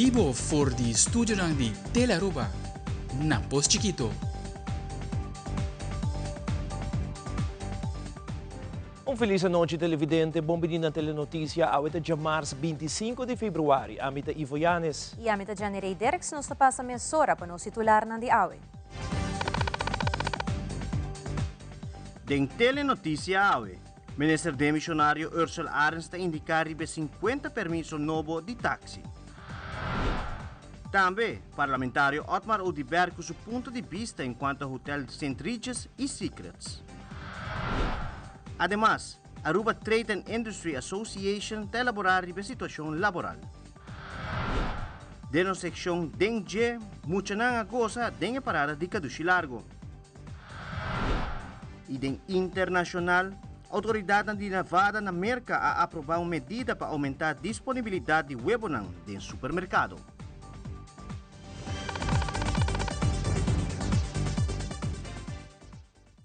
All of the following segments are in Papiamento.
bibo for di studionan di Telearuba na Pos Chikito. Un felis anochi televidente, bon bini na Telenoticia, awe ta djamars 25 di februari, ami ta Ivo Yanes. Y ami ta Jenny Rey Dirks, nos ta pasa mesora pa nos titularnan di awe. Den Telenoticia awe, Minister demisionario Ursell Arends ta indiká riba e 50 permiso nobo di taksi. Tambe, parlamentario Otmar Oduber ku su punto di bista enkuanto Hotel Sint Regis i Secrets. Ademas, Aruba Trade and Industry Association ta elaborá riba e situashon laboral. Den nos sekshon Den dje, muchanan a gosa den e parada di Kadushi Largo. I den internashonal, outoridatnan di Nevada na Merka a aprobá un medida pa oumentá disponibilidat di webonan den supermerkado.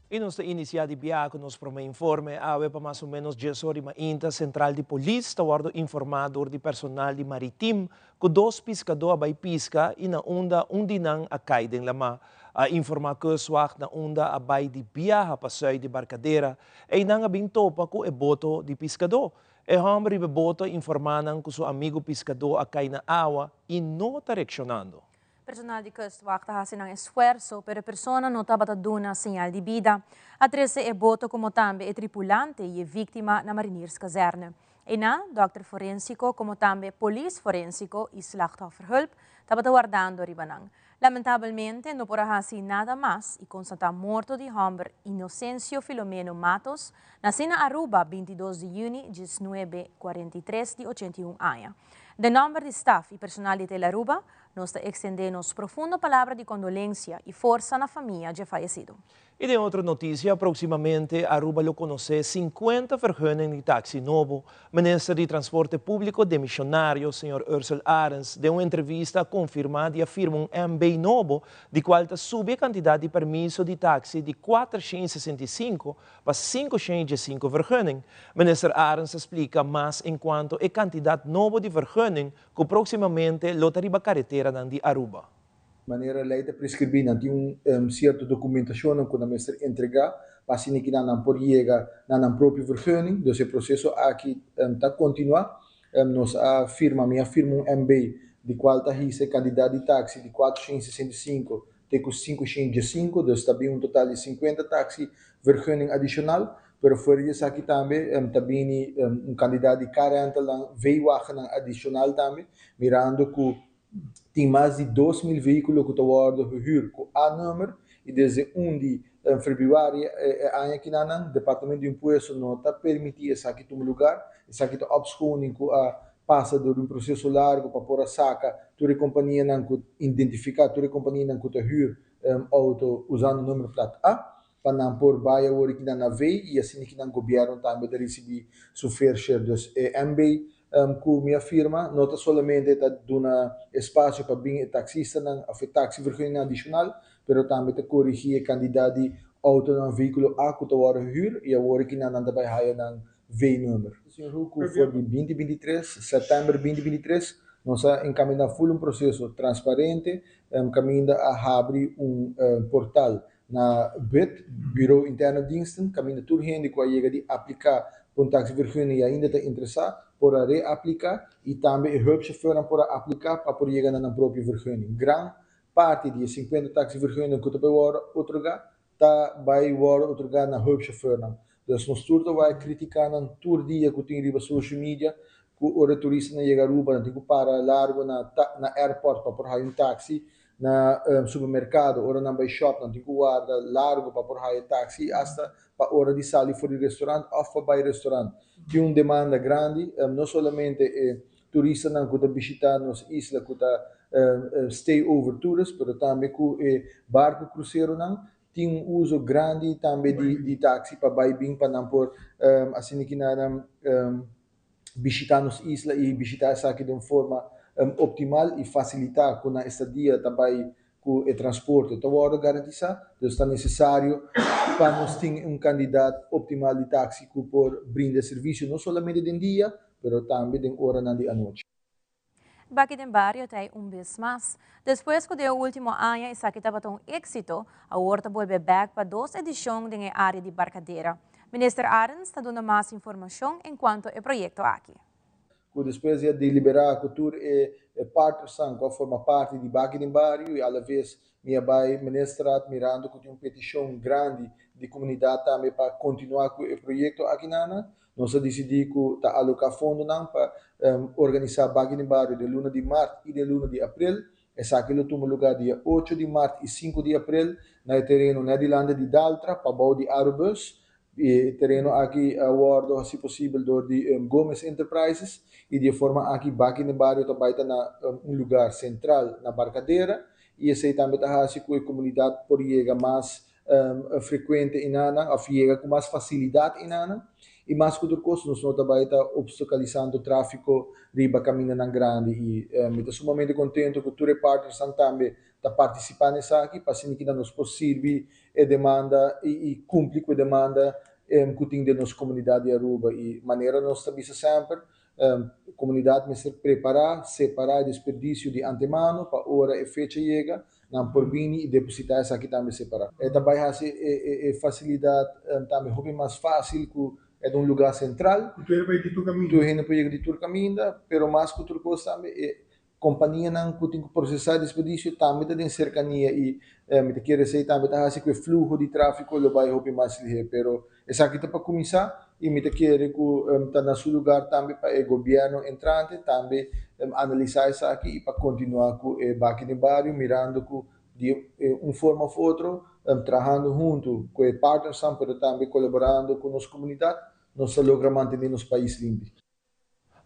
I nos ta inisiá di biaha ku nos promé informe. Awe pa mas o ménos dies or di mainta, sentral di polis ta wòrdu informá dor di personal di Maritim ku dos piskadó a bai piska i na unda un di nan a kai den lamá. A informá Kustwacht na unda a bai di biaha pa sùit di Barkadera. Einan a bin topa ku e boto di piskadó. E hòmber riba e boto a informá nan ku su amigu piskadó a kai na awa i no ta reakshonando. Personal di Kustwacht a hasi nan esfuerso, pero e persona no tabata duna señal di bida. A trese e boto komo tambe e tripulante i e víktima na Marinierskazerne. Einan, dòkter forensiko komo tambe polis forensiko i slachtofferhulp tabata wardando riba nan. Lamentabelmente no por a hasi nada mas i konstatá morto di hòmber Inocencio Filomeno Matos, nasí na Aruba 22 di yüni 1943 di 81 aña. Den nòmber di staf i personal di Telearuba, nos ta ekstendé nos profundo palabra di kondolensia i forsa na famia dje fayesido. I den otro notisia, próksimamente Aruba lo konosé 50 vergunning di taksi nobo. Minister di Transporte Públiko demishonario, señor Ursell Arends, den un entrevista a konfirmá di a firma un MB nobo di kual ta subi e kantidat di permiso di taksi di 465 pa 515 vergunning. Minister Arends a splika mas enkuanto e kantidat nobo di vergunning ku próksimamente lo ta riba kareteranan di Aruba. Manera lei ta preskribí, nan tin un sierto dokumentashonnan ku nan mester entregá pa asina ki nan nan por yega na nan propio vergunning. Dus e proseso aki ta kontinuá. Nos a firma, mi a firma un MB di kual ta hisa e kandidat di taksi di 465 te ku 515, dus ta bin un total di 50 taksi vergunning adishonal. Pero fuera di esaki tambe ta bini un kandidat di car rentalnan, V-wagennan adishonal tambe, mirando ku Tin mas di 2000 vehíkulo ku ta wòrdu hehür ku A-nummer i desde 1 di febrüari e aña kinanan Departamento di Impuesto no ta permití esaki tuma lugar. Esaki ta opschoning ku a pasa dor di un proseso largu pa por a saka tur e kompanianan ku identifiká tur e kompanianan ku ta hür outo usando nummerplaat A pa nan por bai awor aki nan na V i asina ki nan gobièrnu tambe ta risibí su fair share. Dus e MB ku mi a firma no ta solamente ta duna espasio pa bin e taksistanan òf e taksiverguningnan adishonal, pero tambe ta korigí e kandidat di outonan vehíkulo A ku ta wòrdu hür i awor aki nan nan ta bai haya nan V-nummer. Señor Hu ku for di 2023, sèptèmber 2023, nos a enkamindá ful un proseso transparente kaminda a habri un portal Na bid, Bureau Interne Diensten, kaminda tur hende ku a yega di apliká pa un taxivergunning i ainda ta interesá, por a reapliká i tambe e hulpchauffeurnan por a apliká pa por yega na nan propio vergunning. Gran parti di e 50 taxivergunning ku ta bai wòrdu otorgá ta bai wòrdu otorgá na hulpchauffeurnan. Dus nos tur ta wak kritiká nan tur dia ku tin riba social media ku ora e turistanan yega Aruba nan tin ku para largu na na airport pa por haya un taxi Na supermerkado ora nan bai shop nan tin ku warda largu pa por haya taxi i asta pa ora di sali for di restaurant òf pa bai restaurant. Tin un demanda grandi, no solamente e turistanan ku ta bishitá nos isla ku ta stay over tourist, pero tambe ku e barku kruseronan tin un uso grandi tambe di taxi pa bai bin pa nan por asina ki nan bishitá nos isla i bishitá esaki den un forma optimal i fasilitá ku nan estadia ta bai ku e transporte ta wòrdu garantisá. Dus ta nesesario pa nos tin un kandidat optimal di taksi ku por brinda e servisio no solamente den dia, pero tambe den oranan di anochi. Baki den Bario ta un bes mas. Despues cu e ultimo aña esaki tabata un exito, awor ta bolbe back pa dos edicion den area di Barcadera. Minister Arends ta duna mas informacion en cuanto e proyecto aki. Cu despues di delibera cu tur e partners cu forma parti di Baki den Bario y a la vez mi a bay ministerraad, mirando cu tin un peticion grandi di comunidad tambe pa continua cu e proyecto aki nan, nos a dicidi cu ta aloca fondo pa organisa Baki den Bario den luna di maart y den luna di april. Esaki lo tuma luga dia 8 di maart y 5 di april na tereno na dilanti di Daltra, pabou di Arubus. E tereno aki a wordo haci posibel door di Gomez Enterprises y di forma aki Baki den Bario tambe ta na un luga central na Barcadera y esey tambe ta haci cu e comunidad por yega mas frecuente einan, of yega cu mas facilidad einan, y mas cu otro cos nos no tambe ta obstaculisando trafico riba camindanan grandi. Y mi ta sumamente contento cu tur e partners tambe ta participa esaki pa asina cu nos por sirbi e demanda y cumpli cu e demanda cu tin den nos comunidad di Aruba. Y manera nos ta bisa semper, comunidad mester prepara, separa desperdicio di antemano pa ora e fecha yega, nan por bini y deposita esaki tambe separa. E tambe haci e facilidad tambe hopi mas facil cu e un luga central. Tur hende di tur caminda. Tur hende por yega di tur caminda, pero mas cu otro cos tambe e companianan cu tin cu procesa desperdicio tambe ta den cercania y mi ta kier esey tambe ta haci cu e fluho di trafico lo bay hopi mas lihe, pero esaki ta pa cuminsa y mi ta kere cu ta na su lugar tambe pa e gobierno entrante tambe analisa esaki y pa continua cu e Baki den Bario, mirando cu di un forma of otro, trahando hunto cu e partners, pero tambe colaborando cu nos comunidad, nos ta logra mantene nos pais limpi.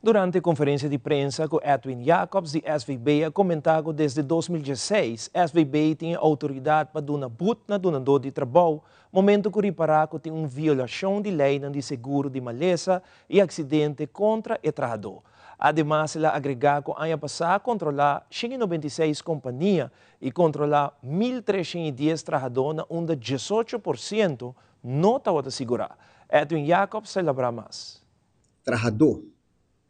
Durante conferencia di prensa cu Edwin Jacobs di SVB a comenta cu desde 2016 SVB tin autoridad pa duna boet na dunado di trabou, momento cu ripara cu tin un violacion di ley di seguro di malesa y accidente contra e trahador. Ademas, el a agrega cu aña pasa a controla 196 compania y controla 1.310 trahador, na unda 18% no tabata sigura. Edwin Jacobs ta elabora mas. Trahador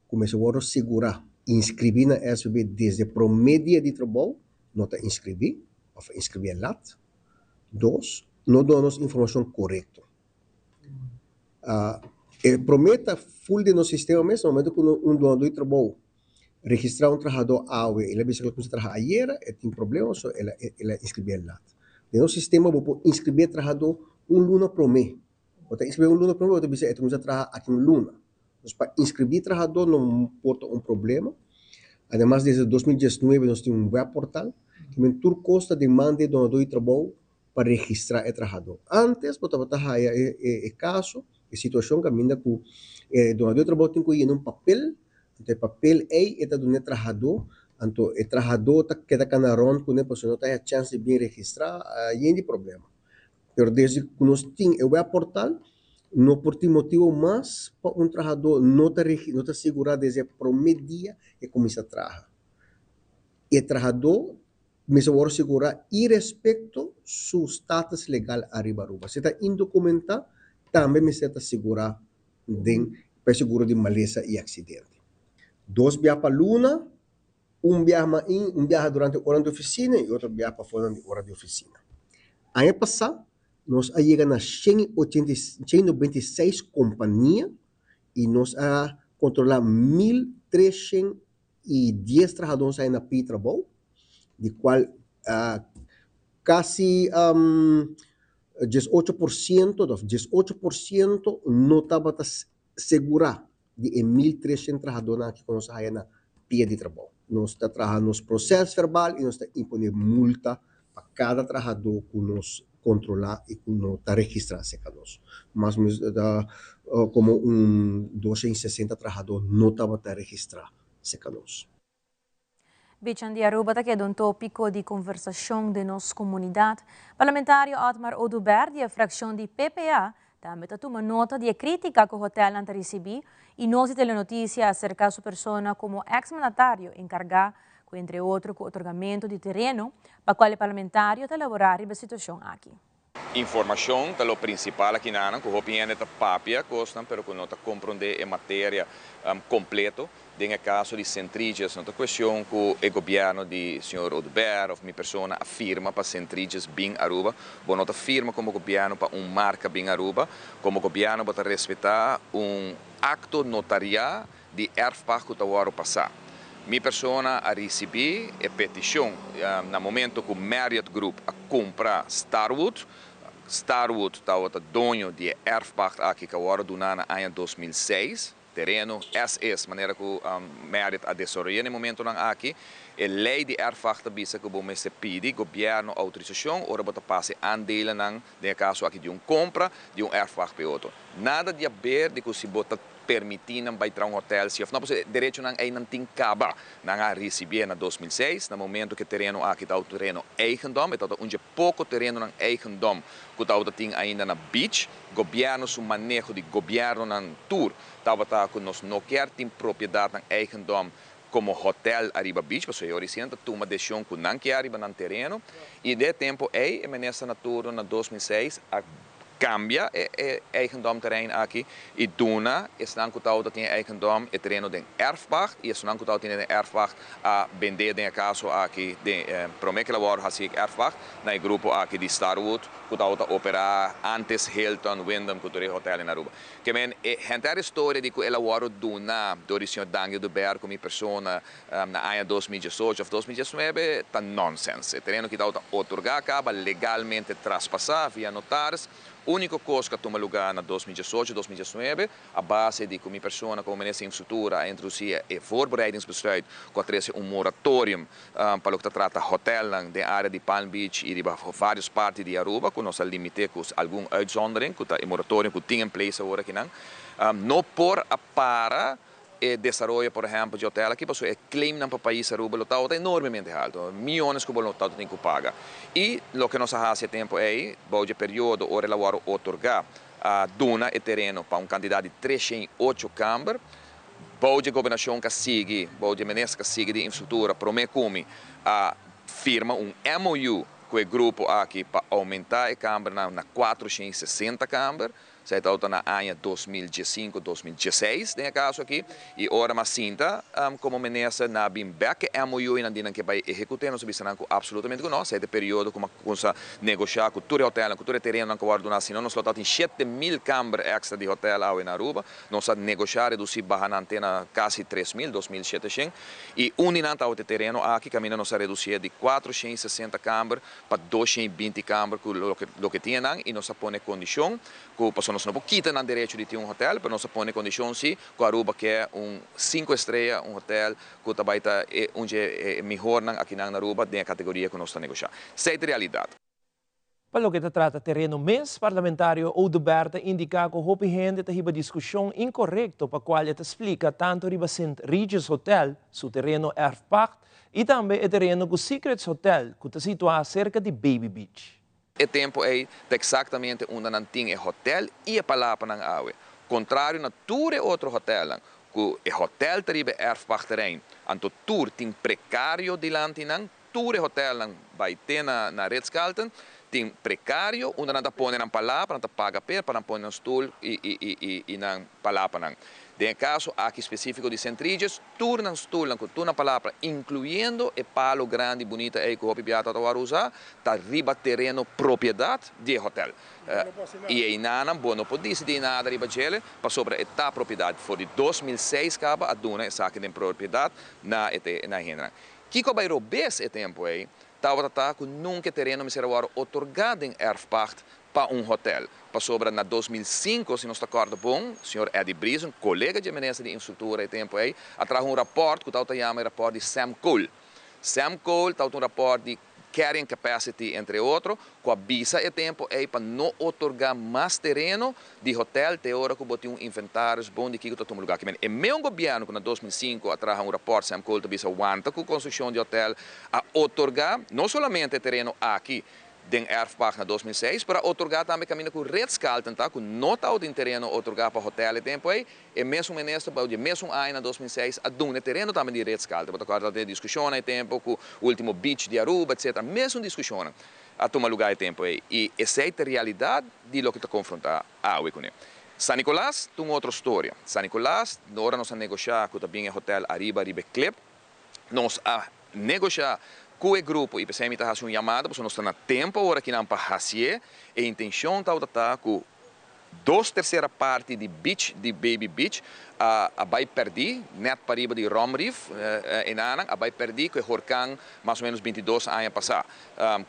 cuminsa sigura, inscribi na SVB desde prome dia di trabou, no ta inscribi, of inscribi laat. Dos, no duna nos informacion corecto. E prome ta full di nos sistema mes, na momento cu un dono di trabou registra un trahador awe, el a bisa cu el a cuminsa traha ayera, e tin problema, so el a inscribi laat. Den nos sistema bo por inscribi e trahador un luna prome. Bo ta inscribi un luna prome, bo ta bisa e ta cuminsa traha aki un luna. Entonces, pa inscribi trahador no por ta un problema. Ademas, desde 2019 nos tin un web portal, cu men tur cos ta demanda e donador di trabou pa registra e trahador. Antes, bo tabata haya e caso, e situacion caminda cu e donador di trabou tin cu yena un papel, anto e papel ey e ta duna e trahador, anto e trahador ta keda cana rond cu ne, pasobra no ta haya chance di bin registra, yen di problema. Pero desde cu nos tin e web portal, no por tin motibo mas pa un trahador no ta sigura desde e prome dia e cuminsa traha. E trahador mester wordo sigura irrespecto su status legal ariba Aruba. Si ta indocumenta, tambe mester ta sigura den pa seguro di malesa y accidente. Dos biaha pa luna, un biaha un biaha durante ora di oficina y otro biaha pafo di ora di oficina. Aña pasa, nos a yega na 196 compania y nos a controla 1.310 trahador na pia trabou, di cual casi 18%, of 18% no tabata sigura di e 1.300 trahador cu nos a na pia di trabou. Nos ta trahando nos proces verbal y nos ta impone multa pa cada trahador cu nos controla y cu no ta registra cerca nos. Mas o menos como un 260 trahador no tabata registra cerca nos. Beach di Aruba ta keda un topico di conversacion di nos comunidad. Parlamentario Otmar Oduber, di fraccion di PPA, tambe ta tuma nota di critica cu hotel a ricibi y nos Telenoticia a acerca su persona como ex-mandatario encarga, cu entre otro cu otorgamento di tereno, pa cual e parlamentario ta elabora e situacion aki. Informacion ta lo principal aki nan, cu hopi hende ta papia cosnan, pero cu no ta comprende e materia completo. Den e caso di St. Regis, no ta cuestion cu e gobierno di señor Oduber of mi persona a firma pa St. Regis bin Aruba. Bo no ta firma como gobierno pa un marca bin Aruba. Como gobierno bo ta respeta un acto notarial di erfpacht cu ta wordo pasa. Mi persona a ricibi e peticion na momento cu Marriott Group a cumpra Starwood. Starwood tabata doño di erfpacht aki cu a wordo duna na aña 2006. Tereno SS, manera cu Marriott a desaroya na momento nan aki. E ley di erfpacht ta bisa cu bo mester pidi gobierno autorisacion ora bo ta pasa aandelen nan, den caso aki di un compra di un erfpacht pa otro. Nada di haber di cu si bo ta permiti nan bay un hotel, si of no, pues derecho nan ey nan tin caba. Nan a ricibi na 2006, na momento cu tereno aki ta tereno eigendom, e un poco tereno nan eigendom cu ta tin ainda na beach. Gobierno su maneho di gobierno nan tur tabata cu nos no kier tin propiedad nan eigendom como hotel ariba beach, pasobra e tuma decision cu nan kier ariba nan tereno, y den e tempo ey, e minister na turno na 2006 a cambia e eigendom terrein aki y duna esnan cu tabata tin eigendom e tereno den erfpacht, y esnan cu tabata tin den erfpacht a bende, den caso aki di prome cu awor haci erfpacht, na e grupo aki di Starwood cu tabata opera antes Hilton, Wyndham, cu hotel na Aruba. Kiermen e henter historia di cu el a wordo duna door señor Dangui Oduber como persona na aña 2018 of 2019 ta nonsense. E tereno cu tabata otorga caba, legalmente traspasa via notaris. Unico cos cu a tuma luga na 2018, 2019, a base di cu mi persona como minister di infrastructura a introduci e voorbereidingsbesluit cu a trece un moratorium pa loke ta trata hotel den area di Palm Beach y di varios parti di Aruba, cu nos a limita cu algun uitzondering, cu e moratorium cu tin in place awor aki nan. No por a para e desaroyo, por ehempel, di hotel aki, pasobra e claim nan pa pais Aruba lo ta enormemente halto, miyones cu lo tin cu paga. Y loke nos a haci e tempo ey, e periodo, ora el a otorga a duna e tereno pa un cantidad di 308 kamber, bou di gobernacion cu a sigui, bou di minister cu a sigui di infrastructura, prome cu mi a firma un MOU cu e grupo aki pa aumenta e kamber na 460 kamber. Esey ta na aña 2015, 2016, den e caso aki. Y ora m'a sinta como minister, nan a bin back MOU y nan di nan kier bay ehecuta, nos a bisa absolutamente cu no. Esey ta e periodo cu cuminsa negocia cu tur hotel, cu tur tereno cu wordo duna, nos lo tin 7 mil kamber extra di hotel aki na Aruba. Nos a negocia, reduci, baha nan te na casi 3 mil, 2.700. Y un di nan ta e tereno aki, caminda nos a reduci di 460 kamber pa 220 kamber, cu loke tin nan, y nos a pone condicion, cu pasobra nos no por kita nan derecho di tin un hotel, mas nos a pone condicion si, cu Aruba kier un 5 strea, un hotel, cu tambe ta un miho aki na Aruba, den e categoria cu nos ta negocia. Esey ta realidad. Pa loke ta trata tereno mes, parlamentario Oduber ta indica cu hopi hende ta hiba discusion incorecto, pa cual e ta splica tanto riba St. Regis Hotel, su tereno erfpacht, y tambe e tereno cu Secrets Hotel, cu ta situa cerca di Baby Beach. E tempo ey exactamente unda nan tin e hotel y e palapa nan awe. Contrario na tur otro hotel, cu e hotel ta riba erfpachtterrein, anto tur tin precario dilanti nan, tur hotel nan bay te na Ritz-Carlton, tin precario, unda nan ta pone nan palapa, nan ta paga pa nan pone nan stoel y nan palapa nan. Den caso aki specifico di St. Regis, tur nan stoel nan tur nan palapa, incluyendo e palo grandi bunita ey cu hopi biaha ta usa, ta riba tereno propiedad di hotel. Y einan bo no por dicidi nada riba dje, pasobra e ta propiedad. For di 2006 caba a duna esaki den propiedad na hende. Kico a bay robes e tempo ey, tabata cu nunca tereno mester a otorga den erfpacht pa un hotel. Pasobra na 2005, si nos ta corda bon, señor Eddie Briesen, un colega di minister di infrastructura e tempo ey, a traha un rapport cu ta yama rapport di Sam Cole. Sam Cole ta un rapport di carrying capacity, entre otro, cu a bisa e tempo ey pa no otorga mas tereno di hotel te ora cu bo tin un inventaris bon di kico ta tuma luga. E mesun gobierno cu na 2005 a traha un rapport Sam Cole bisa wanta cu construccion di hotel, a otorga no solamente tereno aki den erfpacht na 2006, pero otorga tambe caminda cu Ritz-Carlton, ta, cu no ta den tereno otorga pa hotel e tempo ey, e mesun minister, pa e mesun aña na 2006, a duna tereno tambe di Ritz-Carlton. Bo ta corda discusion e tempo cu ultimo beach di Aruba, etc. Mesun discusion a tuma luga e tempo ey. Y esey ta e realidad di loke ta confronta awe cu ne. San Nicolas ta un otro storia. San Nicolas, ora nos a negosha cu ta bin e hotel ariba riba e klip, nos a negosha cu e grupo y p'esey mi ta haci un yamada pasobra nos ta na tempo awor akinan pa haci'e. E intencion tabata ta cu Dos tercera parti di beach di Baby Beach a a bai perdí net pariba di Rum Reef enanan a bai perdí cu e horcan mas o menos 22 aña pasá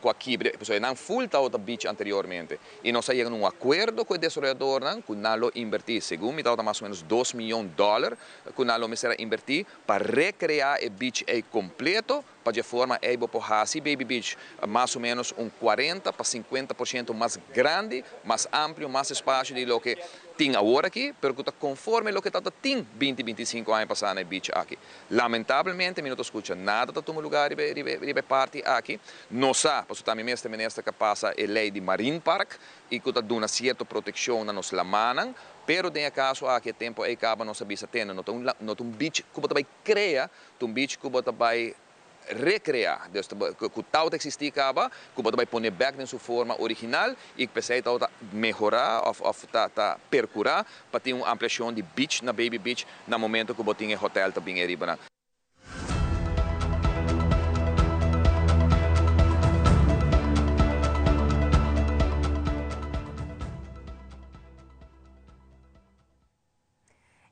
cu a kibra pasobra enan full tabata beach anteriormente y nos a yega na un acuerdo cu e desaroyadornan cu nan lo invertí segun mi tabata mas o menos dos miyon dollar cu nan lo mester a invertí pa recrea e beach ey completo. Pa dje forma ei bo por hasi Baby Beach mas o ménos un 40 pa 50% mas grandi, mas amplio, mas espasio di loke tin awor aki, pero ku ta konforme loke tabata tin 20, 25 aña pasá na e beach aki. Lamentablemente mi no ta skucha nada ta tuma lugá riba e riba e parti aki. No sa, pasobra ta mi mes ta minister ku a pasa e lei di Marine Park i ku ta duna sierto protekshon na nos lamannan, pero den e kaso aki e tempu ei kaba nos a bisa tende no ta un no ta un beach ku bo ta bai krea Ta un beach ku bo ta bai rekreá, dus ku tau ta eksistí kaba, ku bo ta bai pone bèk den su forma original i p'esei tau ta mehorá òf òf ta ta perkurá pa tin un ampliashon di beach na Baby Beach na momento ku bo tin e hotèl ta bin e riba nan.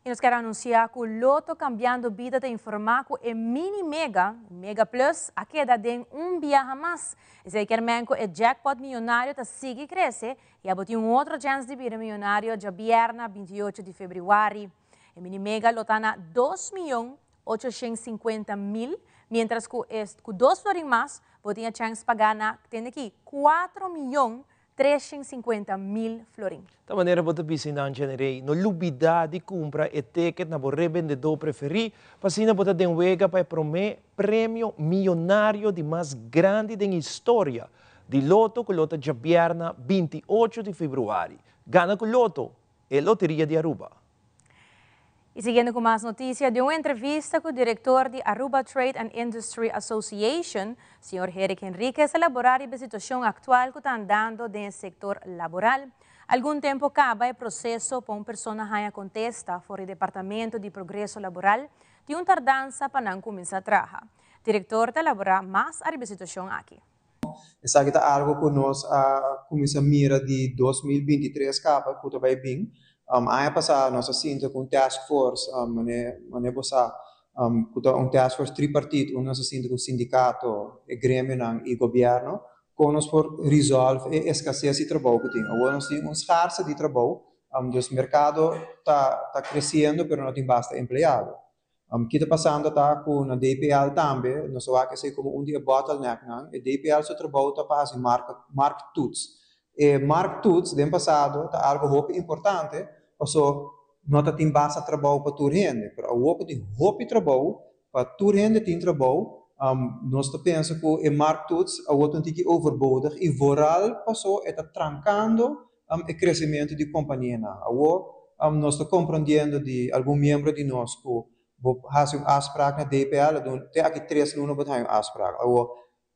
Y nos kier anuncia cu Lotto Cambiando Bida ta informa cu e Mini Mega, Mega Plus, a keda den un biaha mas. Esey kier men cu e jackpot miyonario ta sigui crece y abo tin un otro chance di bira miyonario djabierna 28 di februari. E Mini Mega lo ta na 2.850.000, mientras cu e cu dos florin mas bo tin e chance pa gana, tende aki, 4 miyon 350.000 florin. Ta manera bo ta bisa nan Generey, no lubida di cumpra e ticket na bo rebendedor preferi, pa asina bo ta den wega pa e prome premio miyonario di mas grandi den historia di Lotto cu lo ta djabierna 28 di februari. Gana cu Lotto, e loteria di Aruba. Y siguiendo cu mas noticia, den un entrevista cu director di Aruba Trade and Industry Association, señor Herick Henriquez a elabora riba e situacion actual cu ta andando den e sector laboral. Algun tempo caba e proceso pa un persona haya contesta for di Departamento di Progreso Laboral tin un tardansa pa nan cuminsa traha. Director ta elabora mas ariba e situacion aki. Esaki ta algo ku nos a kuminsá mira di 2023 kaba ku ta bai bin. Aña pasá nos a sinta ku un task force, mane bo sa, ku ta un task force tripartit unda nos a sinta ku sindikato, e gremionan i gobièrnu, kon nos por resolve e eskases di trabou ku tin. Awor nos tin un skarsa di trabou, dus merkado ta ta kresiendo pero no tin basta empleado. Ki ta pasando ta ku na DPL tambe nos a wak esei komo un di e bottlenecknan. E DPL su trabou ta pa hasi markttoets. E markttoets den pasado ta algu hopi importante paso no ta tin basta trabou pa tur hende. Pero awor ku tin hopi trabou pa tur hende tin trabou, nos ta pensa ku e markttoets awor ta un tiki overbodig i vooral paso e ta trankando e kresementu di kompanianan. Awor nos ta komprondiendo di algun miembro di nos ku bo hasi un afsprak na DPL, a dun te aki tres luna bo ta haña un afsprak. Awor,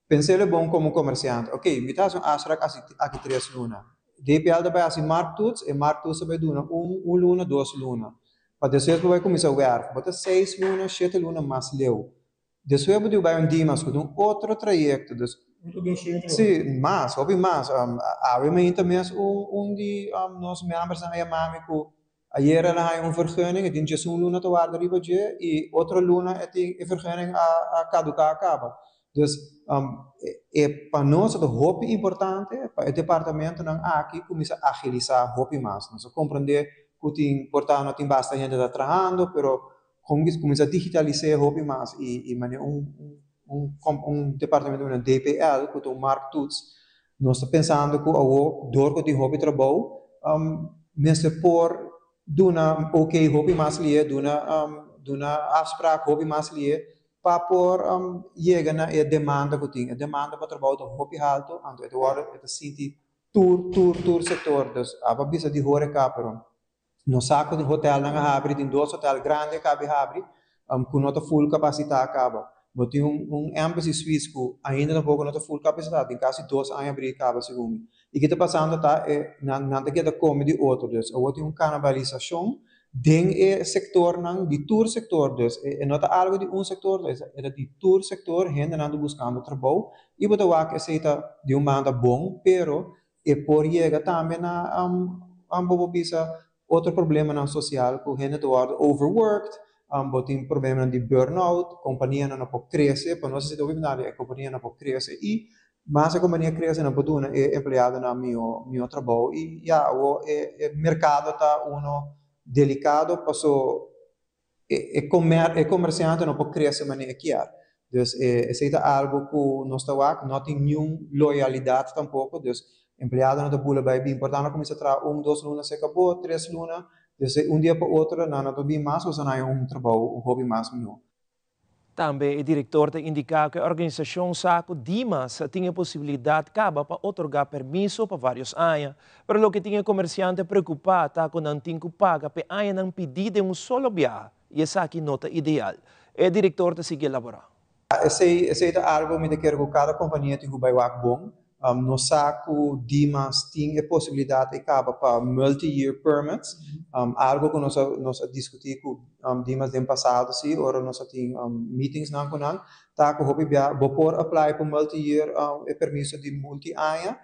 pens'el bon komo komersiante, ok, mi ta hasi un afsprak aki tres luna. DPL ta bai hasi markttoets, e markttoets ta bai duna un un luna, dos luna. Pa despues bo bai kuminsá wèrk, bo ta seis luna, shete luna mas leu. Despues bo diu bai un Dimas ku ta un otro trayekto, dus si, mas, hopi mas. Awe mainta mes un un di nos membersnan a yama mi ku ayera el a haña un vergunning, e tin djesun luna ta warda riba dje i otro luna e tin e vergunning a a kaduká a kaba. Dus e pa nos ta hopi importante pa e departamentonan aki kuminsá agilisá hopi mas. Nos a komprendé ku tin por ta no tin basta hende ta trahando, pero Kon ki kuminsá digitalis'é hopi mas i i manera un un un departamento manera DPL ku ta un markttoets nos ta pensando ku awor dor ku tin hopi trabou mester por duna ok hopi mas lihe duna duna afsprak hopi mas lihe pa por yega na e demanda ku tin. E demanda pa trabou ta hopi haltu anto e ta wòrdu e ta sinti tur tur tur sektor dus abo a bisa di horeca pero Nos sa ku hotelnan a habri, tin dos hotel grandi a kabi habri ku no ta full kapasitá kaba. Bo tin un Embassy Suites ku ainda tampoko no ta full kapasidat, tin kasi dos aña abrí kaba segun mi. I ki ta pasando ta e nan nan ta keda kome di otro, dus awor tin un kanabalisashon den e sektornan di tur sektor, dus e no ta algu di un sektor, e ta di tur sektor, hendenan ta buskando trabou i bo ta wak esei ta di un banda bon, pero e por yega tambe na bo por bisa otro problemanan sosial ku hende ta wòrdu overworked, bo tin problemanan di burnout, kompanianan no por krese, pa nos esei ta hopi importante, e kompanianan no por krese i mas e kompania krese nan por duna e empleadonan mihó mihó trabou i ya awor e e merkado ta uno delikado paso e e e komersiante no por krese manera e kier. Dus esei ta algu ku nos ta wak, no tin niun loyalidat tampoko, dus empleadonan ta bula bai bin, por ta nan kuminsá traha un, dos luna se kabó, tres luna, dus un dia pa otro nan no ta bin mas, pasobra nan haña un trabou hopi mas mihó. Tambe e direktor ta indiká ku e organisashon sa ku Dimas tin e posibilidat kaba pa otorgá permiso pa vários aña, pero loke tin e komersiante preokupá ta ku nan tin ku paga p'e añanan pidí den un solo biaha i esaki no ta ideal. E direktor ta sigui elaborá. Esei esei ta algu mi ta kere ku kada kompania tin ku bai wak bon. Nos sa ku Dimas tin e posibilidat ei kaba pa multi-year permits, algu ku nos a nos a diskutí ku Dimas den pasado si ora nos a tin meetingsnan ku nan, ta ku hopi bia bo por apply pa multi-year e permiso di multi aña,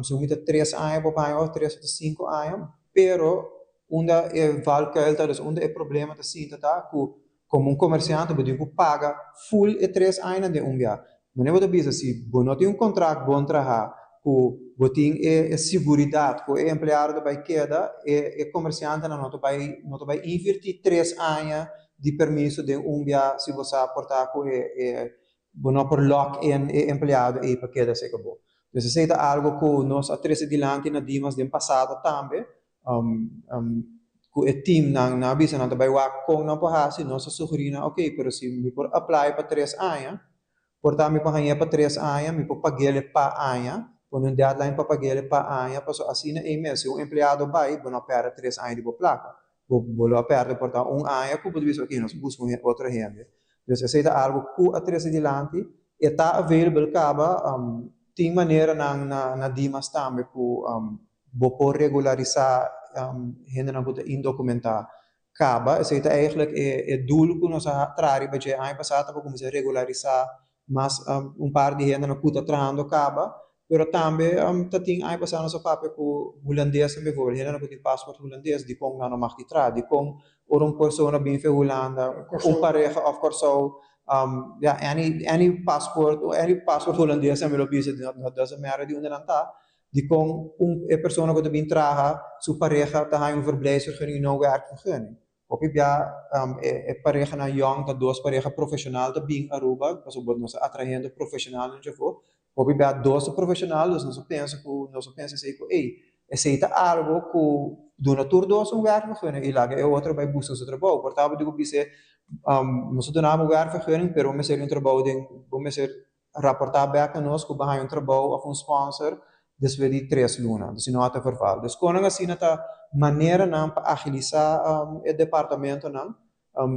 segun mi ta tres aña bo por haña òf tres òf sinku aña, pero unda e valkuil ta, dus unda e problema ta sinta ta ku Komo un komersiante bo tin ku paga ful e tres añanan den un bia. Manera bo ta bisa si bo no tin un kontrakt bon trahá ku bo tin e siguridat ku e empleado ta bai keda, e e komersiantenan no ta bai no ta bai invirtí tres aña di permiso den un bia si bo sa por ta ku e e bo no por lock in e empleado ei pa keda serka bo. Dus esei ta algu ku nos a trese dilanti na Dimas den pasado tambe Ku e teamnan nan a bisa nan ta bai wak kon nan por hasi, nos a sugerí nan ok, pero si mi por apply pa tres aña, por ta mi por hañ'é pa tres aña, mi por pag'é pa aña, pone un deadline pa pag'é pa aña, pasobra asina ei mes si un empleado bai bo no a pèrdè tres aña di bo plaka, bo bo lo a pèrdè por ta un aña ku bo ta bisa ok nos a buska un otro hende. Dus esei ta algu ku a trese dilanti, e ta available kaba, tin maneranan na Dimas tambe ku Bo por regularisá hendenan ku ta indokumentá kaba. Esei ta eigentlik e doel ku nos a traha riba dje aña pasá ta pa kuminsá regularisá mas un par di hendenan ku ta trahando kaba. Pero tambe ta tin aña pasá nos a papia ku hulandesnan bijvoorbeeld, hendenan ku tin pasport hulandes, dikon nan no mag di traha? Dikon ora un persona bin for Hulanda, un pareha òf Kòrsou, ya any any pasport, any pasport hulandes mi lo bisa, doesn't matter di unda nan ta, Dikon un e persona ku ta bin traha su pareha ta haña un verblijfsvergunning i no un werkvergunning? Hopi bia e parehanan yòn ta dos pareha profeshonal ta bin Aruba pasobra nos ta atrahendo profeshonalnan djafó. Hopi bia dos ta profeshonal dus nos a pensa ku nos a pensa esei ku ey esei ta algu ku duna tur dos un werkvergunning i laga e otro bai buska su trabou. Por tabata di ku bis'é nos a duna bo werkvergunning pero bo mester di un trabou den bo mester raportá bèk na nos ku bo haña un trabou òf un sponsor despues di tres luna, si no a ta verval. Dus konan asina ta maneranan pa agilisá e departamentonan.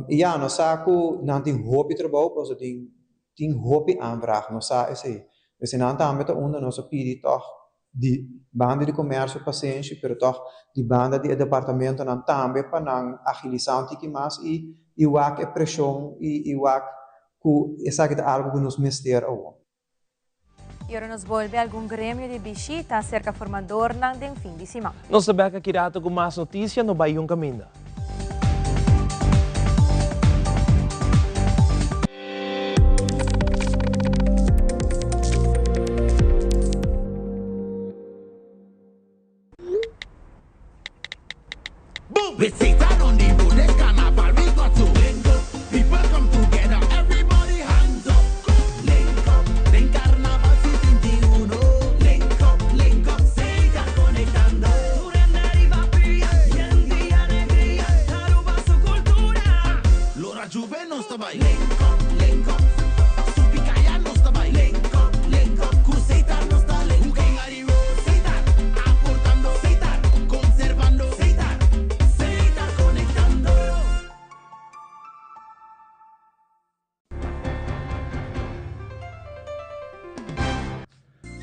I ya, nos sa ku nan tin hopi trabou pasobra tin tin hopi aanvraag, nos sa esei. Eseinan tambe ta unda nos a pidi tòg di banda di komersio pasenshi, pero tòg di banda di e departamentonan tambe pa nan agilisá un tiki mas i i wak e preshon i i wak ku esaki ta algu ku nos mester awor. I ora nos bolbe algun gremio di bishita serka formadornan den fin di siman. Nos ta bek aki rato ku mas notisia, no bai yun kaminda.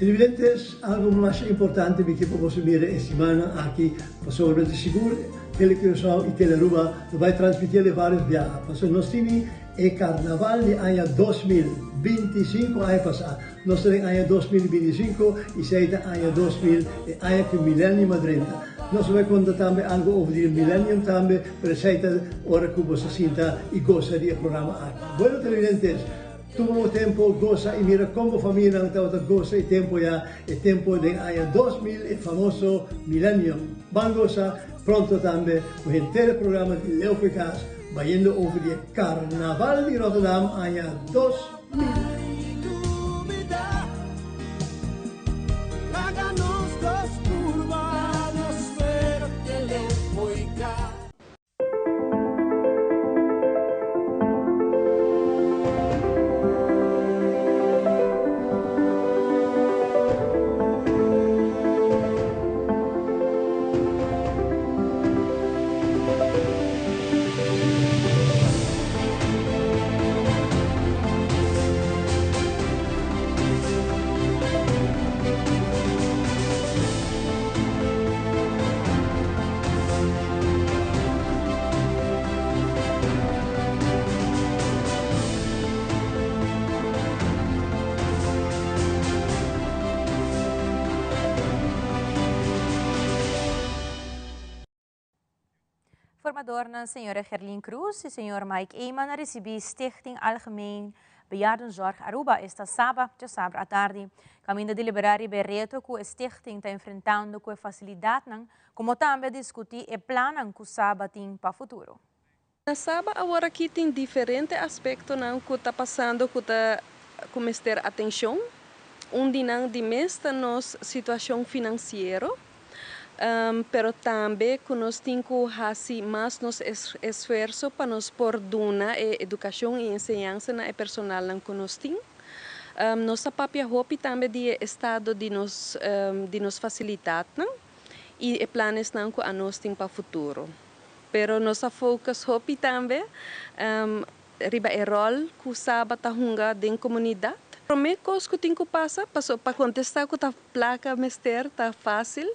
Televidentes, algo masha importante mi ke pa boso mira e simannan aki, pasobra mi ta sigur Tele Curaçao y Tele Aruba lo bay transmiti el e varios biaha, pasobra nos tini e Carnaval di aña 2025 aña pasa. Nos ta den aña 2025 y esey ta aña 2000, e aña cu Millennium a drenta. Nos lo bay conta tambe algo over di e Millennium tambe, pero esey ta ora cu boso sinta y goza di e programa aki. Bueno televidentes, tuma bo tempo, goza y mira con bo famianan tabata goza e tempo ya, e tempo den aña 2000, e famoso Millennium. Ban goza pronto tambe cu henter e programa di Leo Foei Cas bayendo over di e Carnaval di Rotterdam aña 2000. Formadornan señora Gerlien Croes y señor Mike Eman a ricibi Stichting Algemeen Bejaardenzorg Aruba esta Saba djasabra atardi. Caminda delibera riba e reto cu e stichting ta enfrentando cu e facilidadnan, como tambe a discuti e plannan cu Saba tin pa futuro. Na Saba aworaki tin diferente aspectonan cu ta pasando cu ta cu mester atencion. Un di nan di mes ta nos situacion financiero, pero tambe cu nos tin cu haci mas nos esfuerzo pa nos por duna e educacion y enseñansa na e personalnan cu nos tin. Nos ta papia hopi tambe di e estado di nos di nos facilidadnan y e planesnan cu anos tin pa futuro. Pero nos a focus hopi tambe riba e rol cu Saba ta hunga den comunidad. Prome cos cu tin cu pasa, paso pa contesta cu ta placa mester ta facil,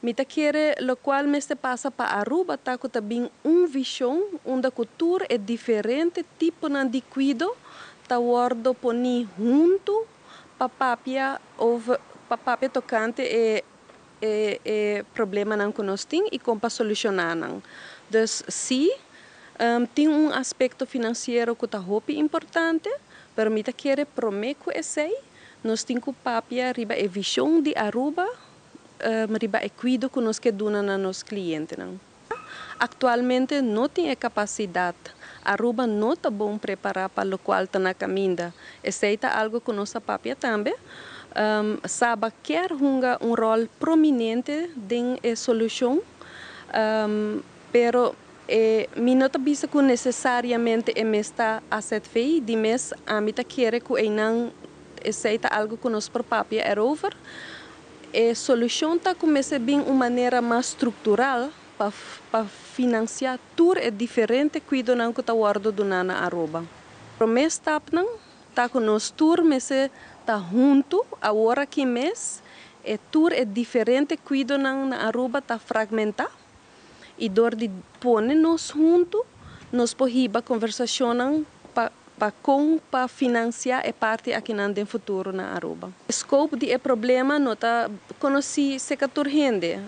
mi ta kere locual mester pasa pa Aruba ta cu ta bin un vision unda cu tur e diferente tiponan di cuido ta wordo poni hunto pa papia over pa papia tocante e e e problemanan cu nos tin y con pa soluciona nan. Dus si, tin un aspecto financiero cu ta hopi importante, pero mi ta kere prome cu esey nos tin cu papia riba e vision di Aruba riba e cuido cu nos ke duna na nos clientenan. Actualmente no tin e capacidad. Aruba no ta bon prepara pa locual ta na caminda. Esey ta algo cu nos a papia tambe. Saba kier hunga un rol prominente den e solucion, pero e mi no ta bisa cu necesariamente e mes ta AZV. Di mes ami ta kere cu eynan esey ta algo cu nos por papia erover. E solucion ta cu mester bin un manera mas structural pa pa financia tur e diferente cuidonan cu ta wordo duna na Aruba. Prome stapnan ta cu nos tur mester ta hunto awor aki mes e tur e diferente cuidonan na Aruba ta fragmenta y dor di pone nos hunto nos por hiba conversacionnan pa pa con pa financia e parti akinan den futuro na Aruba. E scope di e problema no ta conoci seca tur hende.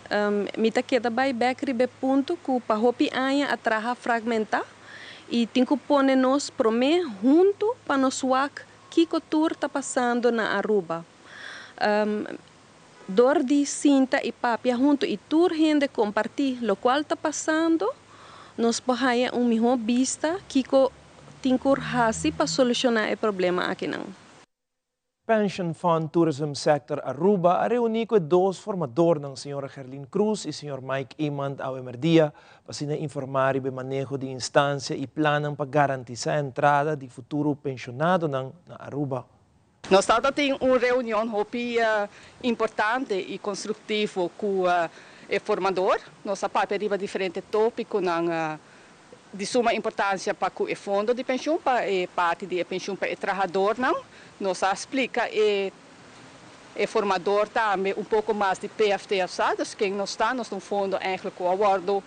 Mi ta keda bay bek riba e punto cu pa hopi aña a traha fragmenta y tin cu pone nos prome hunto pa nos wak kico tur ta pasando na Aruba. Dor di sinta y papia hunto y tur hende comparti locual ta pasando, nos por haya un miho bista kico tin cu haci pa soluciona e problema akinan. Pension Fund Tourism Sector Aruba a reuni cu e dos formadornan, señora Gerlien Croes y señor Mike Eman awe merdia, pa asina informa riba e maneho di instancia y plannan pa garantisa entrada di futuro pensionadonan na Aruba. Nos tabata tin un reunion hopi importante y constructivo cu e formador. Nos a papia riba diferente topiconan di suma importancia pa cu e fondo di pensioen, pa e parti di e pensioen pa e trahadornan. Nos a splica e e formador tambe un poco mas di PFT sa, dus ken nos ta, nos ta un fondo eigenlijk cu a wordo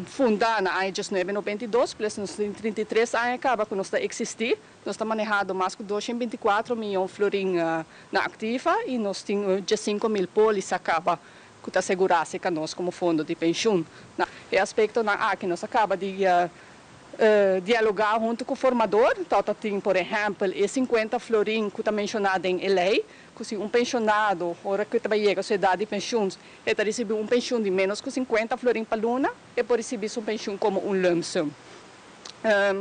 funda na aña 1992, pues nos tin 33 aña caba cu nos ta existi. Nos ta manehando mas cu 224 miyon florin na activa y nos tin 5.000 polisa caba cu ta asegura cu nos como fondo di pensioen. E aspectonan aki nos a caba di dialoga hunto cu e formador, anto tin, por ehempel, e 50 florin cu ta menciona den ley, cu si un pensionado, ora cu ta yega su edad di pensioen, e ta ricibi un pensioen di menos cu 50 florin pa luna, e por ricibi su pensioen como un lump sum.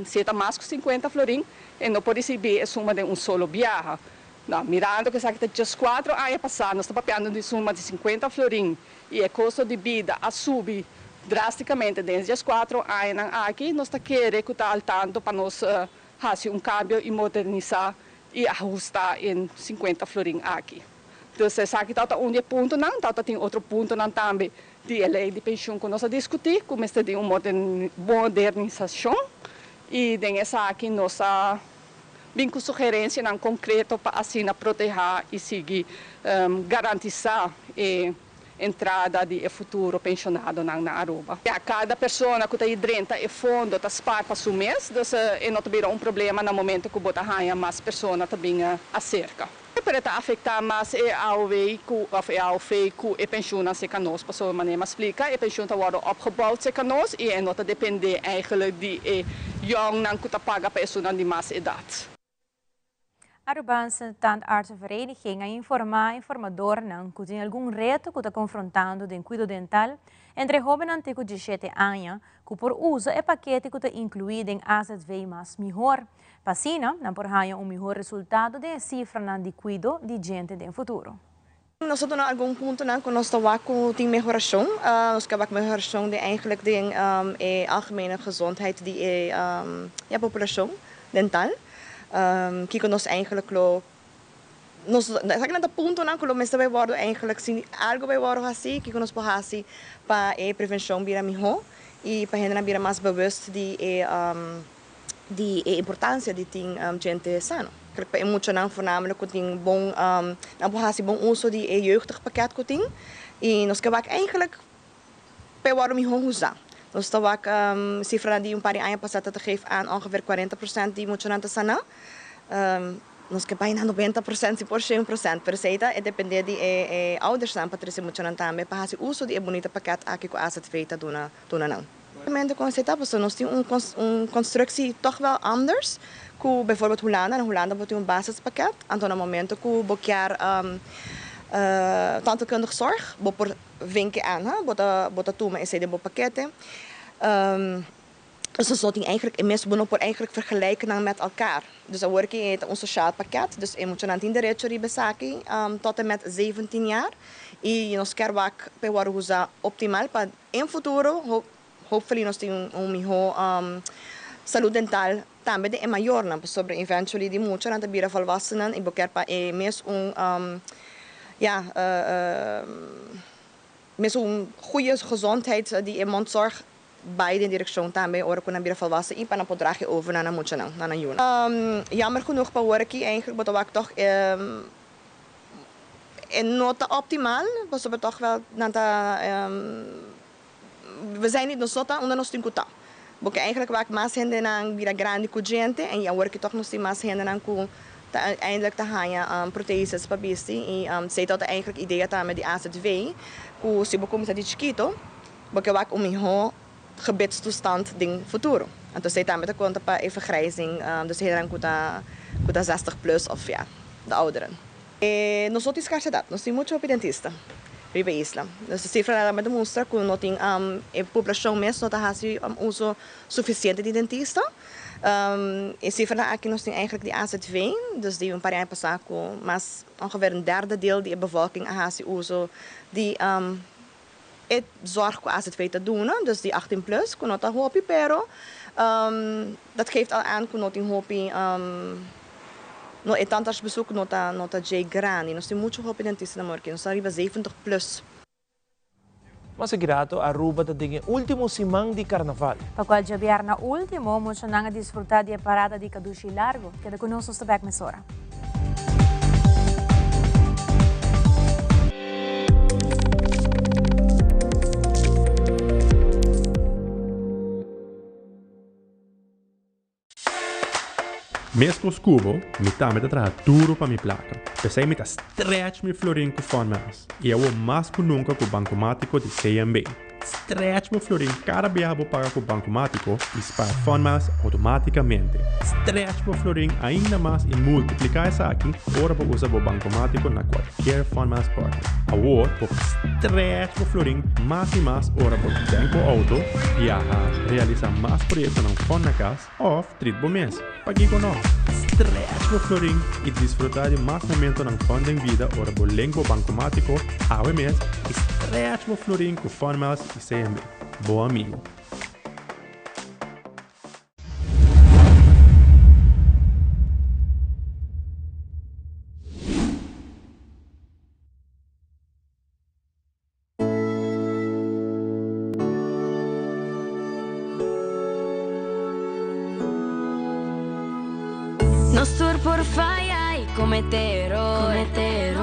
Si ta mas cu 50 florin, e no por ricibi e suma di un solo biaha. No, mirando cu esaki ta just 4 aña pasa, nos ta papiando di suma di 50 florin y e costo di bida a subi drasticamente desde 4 aña aki, nos ta kere cu ta al tanto pa nos haci un cambio y modernisa y ahusta e 50 florin aki. Dus esaki ta un di e puntonan, ta tin otro puntonan tambe di ley di pensioen cu nos a discuti, cu mester di un modernisacion y den esaki nos a bin cu sugerencianan concreto pa asina proteha y sigui garantisa e entrada di futuro pensionadonan na Aruba. Ja, cada persona cu ta drenta e fondo ta spaar pa su mes, dus e no ta bira un problema na momento cu bo ta haya mas persona tambe acerca. Pero ta afecta mas e AOW cu of e AOV cu e pensioen serca nos, pasobra manera m'a splica, e pensioen ta worden opgebouwd serca nos y e no ta depende eigenlijk di e jongnan cu ta paga pa esunnan di mas edad. Arubaanse Tandartsenvereniging a informa e formadornan cu tin algun reto cu ta confrontando den cuido dental entre hobennan te cu 17 aña, cu por usa e pakete cu ta inclui den AZV mas mihor. Pa asina, nan por haya un mihor resultado den cifranan di cuido di djente den futuro. Nos tin algun puntonan cu nos ta tin mehoracion. Nos kier mehoracion di eigenlijk di e algemene gezondheid di e ja, populacion dental. Cu nos eigenlijk lo nos eigenlijk na puntonan cu lo mester bay worden eigenlijk si algo bay worden asina cu nos por haci pa e prevencion bira miho y pa hende bira mas bewust di e importancia di tin djente sano. Pa muchanan voornamelijk cu tin bon nan por haci bon uso di e jeugdig pakket cu tin y nos kier eigenlijk pa worden miho usa. Nos ta cifra di un paar di aña pasa ta geeft aan ongeveer 40% di muchanan ta sana. Nos kier bijna 90%, si por 100%, pero esey ta depende di e oudersnan pa trece muchanan tambe pa haci uso di e bunita pakket aki cu AZV ta duna nan. Realmente con esey ta, nos tin un constructie toch wel anders cu bijvoorbeeld Hulanda. Na Hulanda bo tin un basispakket. Anto na momento cu bo kier tandheelkundig zorg, bo por vinken aan, hè? Bo ta tuma esey den bo pakket. Dus dat is eigenlijk, mensen bo por eigenlijk vergelijken met elkaar. Dus dan wordt het een sociaal pakket. Dus je moet je derecho riba esaki tot en met 17 jaar. Y nos kier wak pa usa optimal pa den futuro, hopefully nos tin un miho salud dental tambe di mayornan, pasobra eventually di muchanan ta bira volwassenen y bo kier pa e mes un ja, mes un goede gezondheid di mondzorg bij de directie tambe ora cu nan bira volwassen y pa nan por draag over na muchanan, na nan yiunan. Jammer genoeg pa awor aki eigenlijk bo ta wak toch e no ta optimaal, pasobra toch wel nan ta we zijn niet nos no ta unda nos tin cu ta. Porque eigenlijk wak mas hendenan bira grandi cu djente en awor aki toch nos tin mas hendenan cu ta eindelijk ta haya protheses pa bisti y esey ta eigenlijk idea tambe di AZV cu si bo cuminsa di chikito bo kier wak un miho gebitstoestand den futuro. Anto esey tambe ta conta pa e vergrijzing, dus hendenan cu ta 60 plus of ja, de ouderen. Nos no tin scarsedad, nos tin mucho dentista riba isla. Dus e cifra ta demostra cu no tin e poblacion mes no ta haci uso suficiente di dentista. E cifra aki nos tin eigenlijk di AZV, dus di un paar aña pasa cu mas ongeveer een derde deel di e bevolking a haci uso di e zorg cu AZV ta duna, dus di 18 plus, cu no ta hopi, pero dat geeft al aan cu no tin hopi no e tandartsbezoek no ta dje grandi. Nos tin mucho hopi dentista na morki, nos ta riba 70 plus. Mas grato, Aruba ta den ultimo siman di carnaval. Pa cual diabierna ultimo, muchanan a disfruta di parada di Cadushi Largo. Keda cu nos, nos ta back mesora. Meskos ku bo, mi tambe ta traha duru pa mi plaka. P'esei mi ta stretch mi florin ku Funmiles, i awor mas ku nunka ku Bankomátiko di CMB. Stretch bo florin kada biaha bo paga ku Bankomatiko i spar Funmiles outomátikamente. Stretch bo florin ainda mas i multipliká esaki ora bo usa bo Bankomatiko na kualkier Funmiles partner. Awor bo por stretch bo florin mas i mas ora bo tank bo outo, biaha, realisá mas proyektonan fun na kas òf trit bo mes. Pakiko no? Stretch bo florin i disfrutá di mas momentonan fun den bida ora bo link bo bankomátiko awe mes i stretch bo florin ku Funmiles i CMB. Bo amigo. Nos tur por faya y comete error.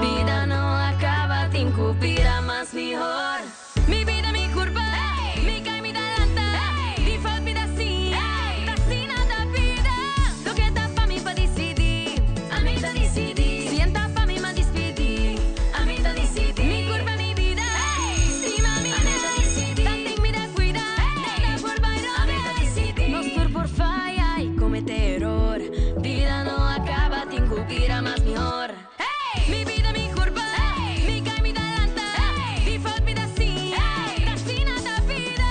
Bida no a caba, tin cu bira mas mihor. Mi bida, mi curpa, mi cay, mi ta lanta. Di fout mi ta siña, ta asina ta bida. Loke ta pa mi pa dicidi, ami ta dicidi. Si en ta pa mi, m'a dispidi, ami ta dicidi. Mi curpa, mi bida, stima mi mes, tanten mi ta cuida, nada por bay robes. Nos tur por faya y comete error, bida no a caba, tin cu bira mas mihor. Mi bida, mi curpa, mi cay, mi ta lanta, di fout mi ta siña, ta asina ta bida.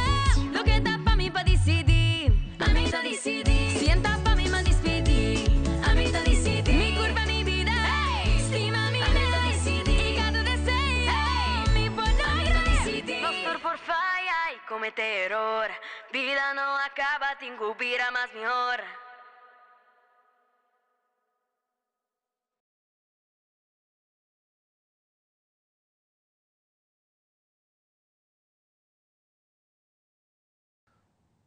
Loke ta pa mi pa dicidi, ami ta dicidi. Si en ta pa mi, m'a dispidi, ami ta dicidi. Mi curpa, mi bida, stima mi mes, y cada deseo mi por logra. Nos tur por faya y comete error, bida no a caba, tin cu bira mas mihor.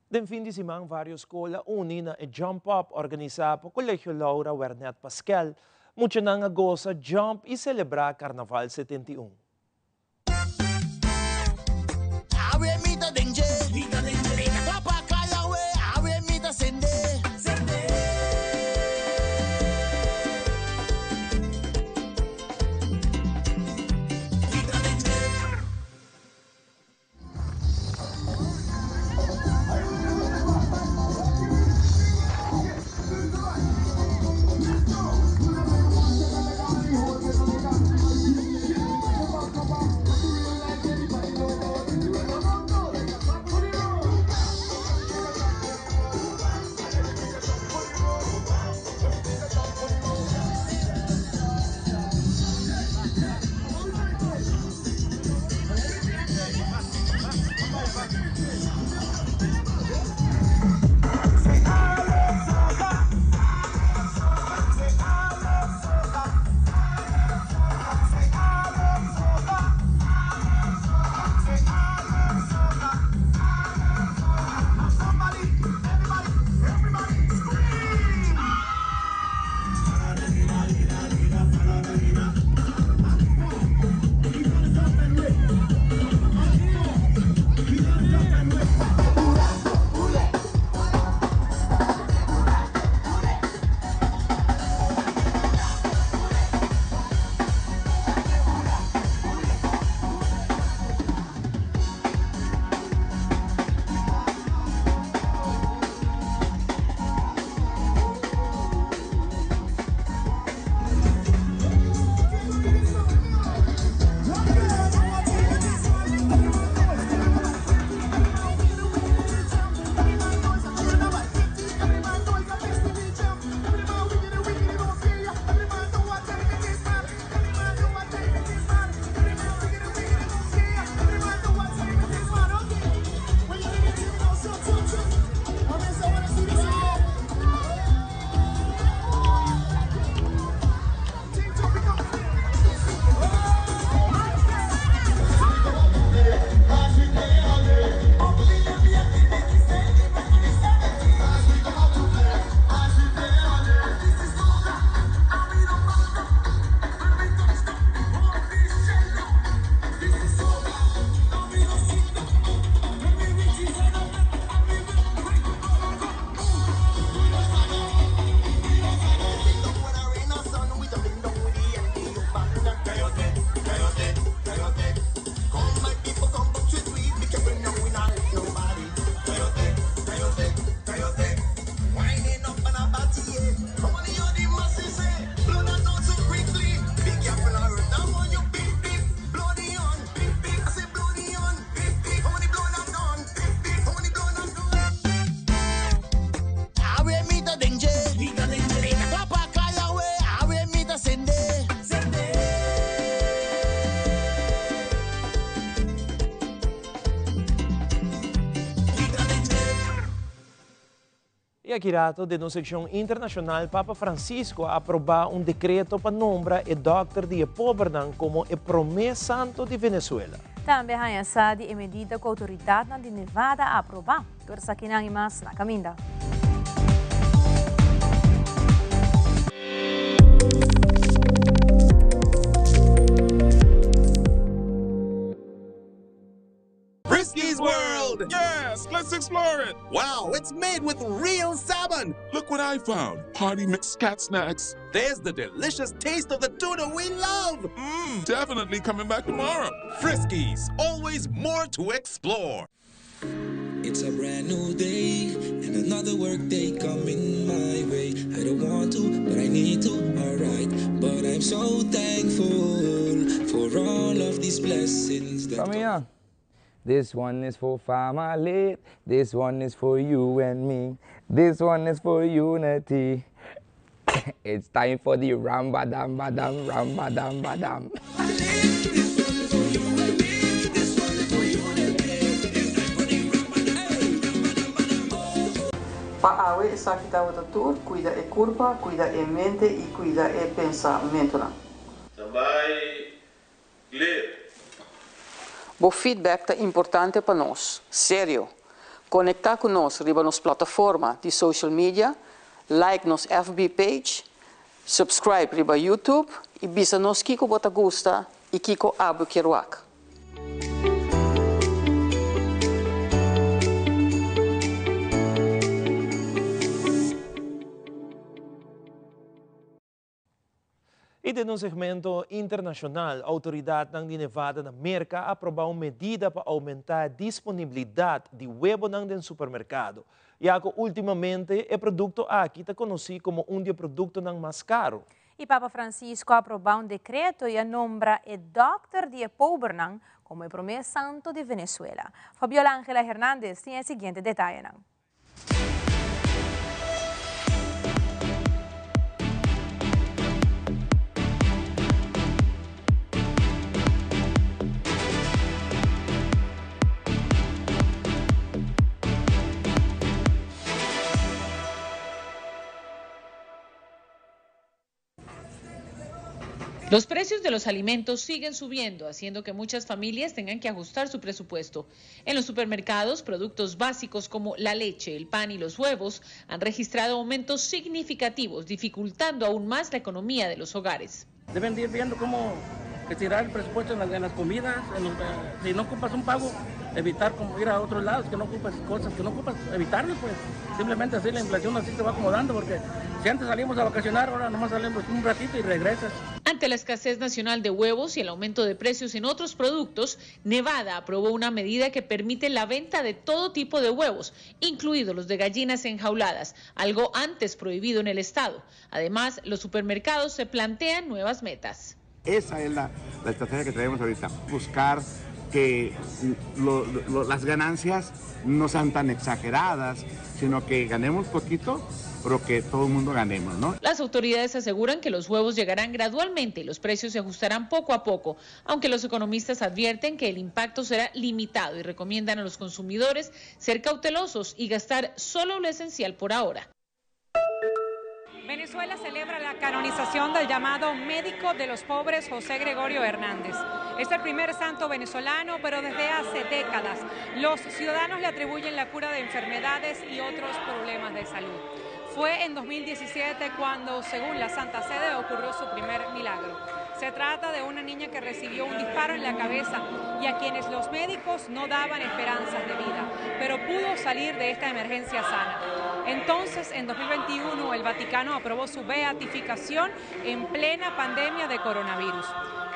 Den fin di siman varios skol a uni na e Jump Up organisá pa Colegio Laura Wernet Paskel. Muchanan a gosa, jump i selebrá Karnaval 71. aki rato den nos seccion internacional Papa Francisco a aproba un decreto pa nombra e dokter di e pobernan como e prome santo di Venezuela. Tambe haña sa di e medida cu autoridadnan di Nevada a aproba. Tur esakinan y mas na caminda. Friskies World! Yes, let's explore it! Wow, it's made with real salmon! Look what I found! Party mix cat snacks. There's the delicious taste of the tuna we love! Mmm, definitely coming back tomorrow. Friskies, always more to explore. It's a brand new day and another work day coming my way. I don't want to, but I need to, alright. But I'm so thankful for all of these blessings that Famia, this one is for family, this one is for you and me, this one is for unity. It's time for the ramba dam ba dam ramba dam ba dam. Pa awe esaki tabata tur, cuida e curpa, cuida e mente y cuida e pensamentonan. Standby, clear. Bo feedback ta importante pa nos. Serio! Conecta cu nos riba nos plataforma di social media, like nos FB page, subscribe riba YouTube y bisa nos kico bo ta gusta y kico abo kier wak. I den un segmento internashonal, outoridatnan di Nevada na Merka a aprobá un medida pa oumentá e disponibilidat di webonan den supermerkado, ya ku últimamente e produkto aki ta konosí komo un di e produktonan mas karu. I Papa Francisco a aprobá un dekreto i a nombra e dòkter di e pobernan komo e promé santo di Venezuela. Fabiola Angela Hernandez tin e siguiente detayenan. Los precios de los alimentos siguen subiendo, haciendo que muchas familias tengan que ajustar su presupuesto. En los supermercados, productos básicos como la leche, el pan y los huevos han registrado aumentos significativos, dificultando aún más la economía de los hogares. Deben de ir viendo cómo estirar el presupuesto en las, comidas, eh, si no ocupas un pago, evitar como ir a otros lados, que no ocupas cosas, que no ocupas, evitarlo pues. Simplemente así la inflación así se va acomodando, porque si antes salimos a vacacionar, ahora nomás salimos un ratito y regresas. Ante la escasez nacional de huevos y el aumento de precios en otros productos, Nevada aprobó una medida que permite la venta de todo tipo de huevos, incluidos los de gallinas enjauladas, algo antes prohibido en el estado. Además, los supermercados se plantean nuevas metas. Esa es la, estrategia que traemos ahorita, buscar que las ganancias no sean tan exageradas, sino que ganemos poquito, pero que todo el mundo ganemos, ¿no? Las autoridades aseguran que los huevos llegarán gradualmente y los precios se ajustarán poco a poco, aunque los economistas advierten que el impacto será limitado y recomiendan a los consumidores ser cautelosos y gastar solo lo esencial por ahora. Venezuela celebra la canonización del llamado médico de los pobres José Gregorio Hernández. Es el primer santo venezolano, pero desde hace décadas los ciudadanos le atribuyen la cura de enfermedades y otros problemas de salud. Fue en 2017 cuando, según la Santa Sede, ocurrió su primer milagro. Se trata de una niña que recibió un disparo en la cabeza y a quienes los médicos no daban esperanzas de vida, pero pudo salir de esta emergencia sana. Entonces, en 2021, el Vaticano aprobó su beatificación en plena pandemia de coronavirus.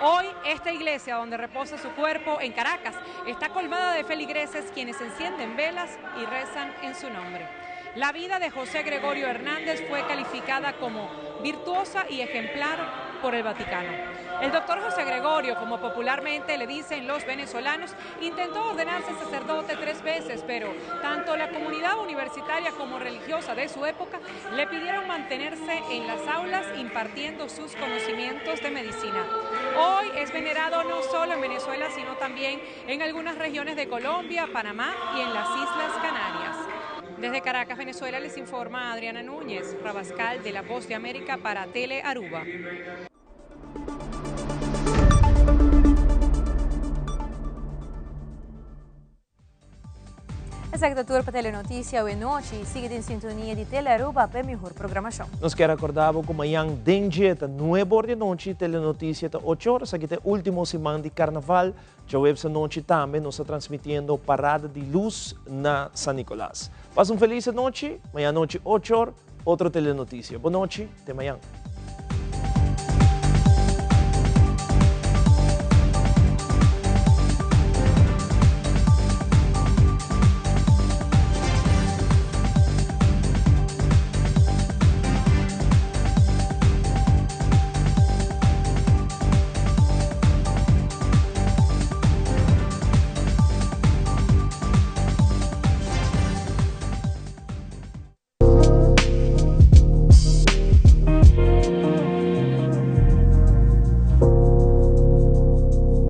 Hoy, esta iglesia donde reposa su cuerpo en Caracas está colmada de feligreses quienes encienden velas y rezan en su nombre. La vida de José Gregorio Hernández fue calificada como virtuosa y ejemplar por el Vaticano. El doctor José Gregorio, como popularmente le dicen los venezolanos, intentó ordenarse sacerdote tres veces, pero tanto la comunidad universitaria como religiosa de su época le pidieron mantenerse en las aulas impartiendo sus conocimientos de medicina. Hoy es venerado no solo en Venezuela, sino también en algunas regiones de Colombia, Panamá y en las Islas Canarias. Desde Caracas, Venezuela, les informa Adriana Núñez, Rabascal de La Voz de América para Tele Aruba. Esaki ta tur pa Telenoticia awe nochi. Sigui den sintonia di Telearuba pa e mihor programacion. Nos kier acorda bo cu mañan den dje ta nuebe or di anochi, Telenoticia ta ocho or. Esaki ta e ultimo siman di Carnaval. Djaweps anochi tambe nos ta transmitiendo Parada di Luz na San Nicolas. Pasa un feliz anochi, mañan anochi ocho or, otro Telenoticia. Bo nochi, te mañan.